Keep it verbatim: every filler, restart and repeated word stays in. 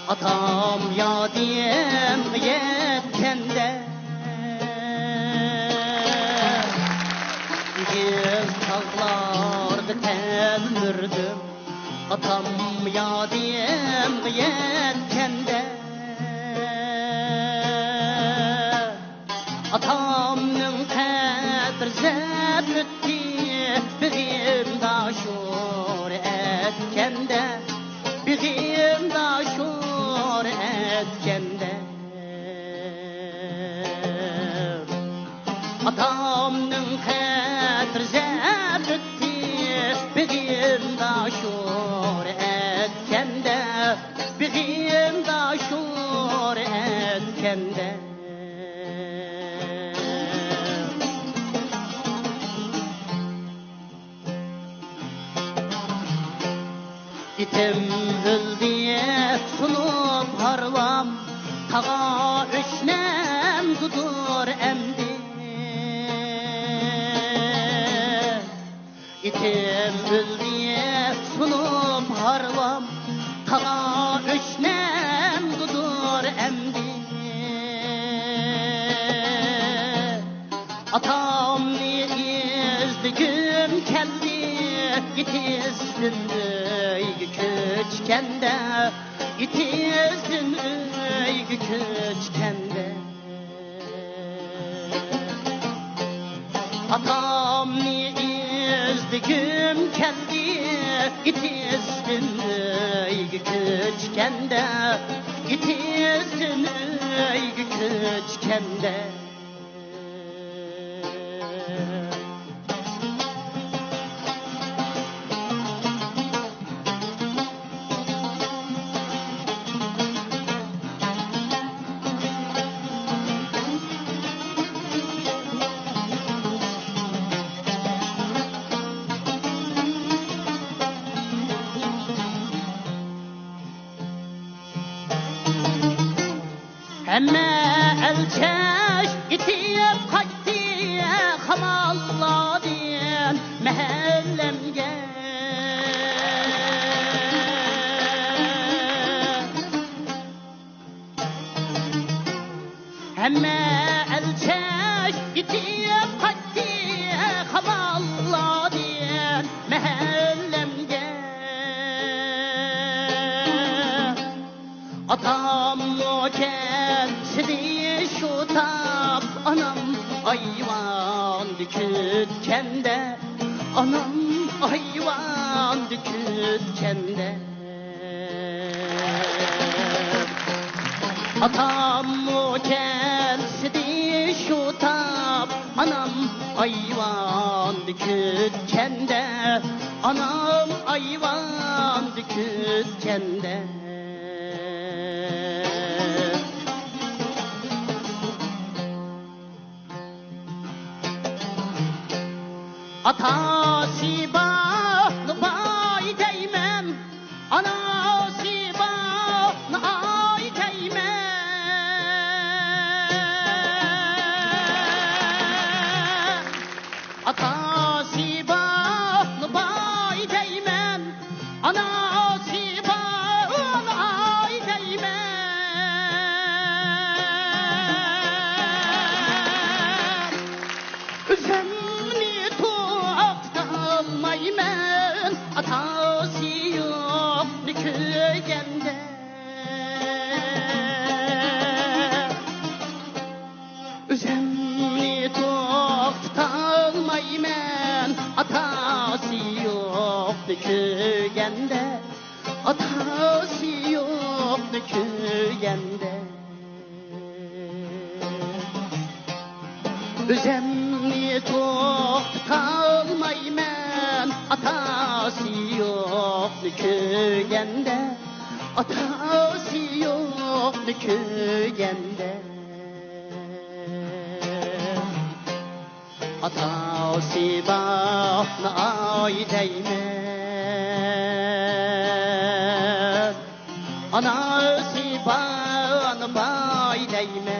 ئاتام يادىمغا يەتكەندە، ئېگىز تاغلاردا تەلمۈردۈم. ئاتام يادىمغا يەتكەندە، ئاتامنىڭ قەبرە زەپ ئۆتتى، بېغىمدا شور ئەتكەندە، بېغىمدا شور ئەتكەندە. ئاتامنىڭ قەبرە زەپ ئۆتتى، بېغىمدا شور ئەتكەندە، بېغىمدا شور ئەتكەندە. ئىتىم ئۆلدى سۇنۇپ ھارۋام، تاغا ئۆشنەمدىدۇر ئەمدى. ئىتىم ئۆلدى سۇنۇپ ھارۋام، تاغا ئۆشنەمدىدۇر ئەمدى. ئاتامنى ئىزدىگۈم كەلدى، ئېتىزدىن ئۆيگە كۆچكەندە، ئېتىزدىن ئۆيگە كۆچكەندە. ئاتامنى ئىزدىگۈم كەلدى، ئېتىزدىن ئۆيگە كۆچكەندە، ئېتىزدىن ئۆيگە كۆچكەندە. ھەممە ئەلچەش ئېتىپ قايتتى خامانلاردىن مەھەللەمگە. ھەممە ئەلچەش ئېتىپ قايتتى خامانلاردىن مەھەللەمگە. ئاتاممۇ كەلسىدى شۇ تاپ، ئانام ئايۋاندا كۈتكەندە، ئانام ئايۋاندا كۈتكەندە. ئاتاممۇ كەلسىدى شۇ تاپ، ئانام ئايۋاندا كۈتكەندە، ئانام ئايۋاندا كۈتكەندە. ئاتاسى بارنى باي دەيمەن، ئاناسى بارنى ئاي دەيمەن. ئاتاسى بارنى باي دەيمەن، ئاناسى بارنى ئاي دەيمەن. ئۆزۈمنى توختىتالمايمەن، ئاتاسى يوقنى كۆرگەندە. ئۆزۈمنى توختىتالمايمەن، ئاتاسى يوقنى كۆرگەندە، ئاتاسى يوقنى كۆرگەندە. ئۆزۈمنى توختىتالمايمەن، ئاتاسى يوقنى كۆرگەندە، ئاتاسى يوقنى كۆرگەندە. ئاتاسى بارنى ئاي دەيمەن، ئاناسى بارنى باي دەيمەن.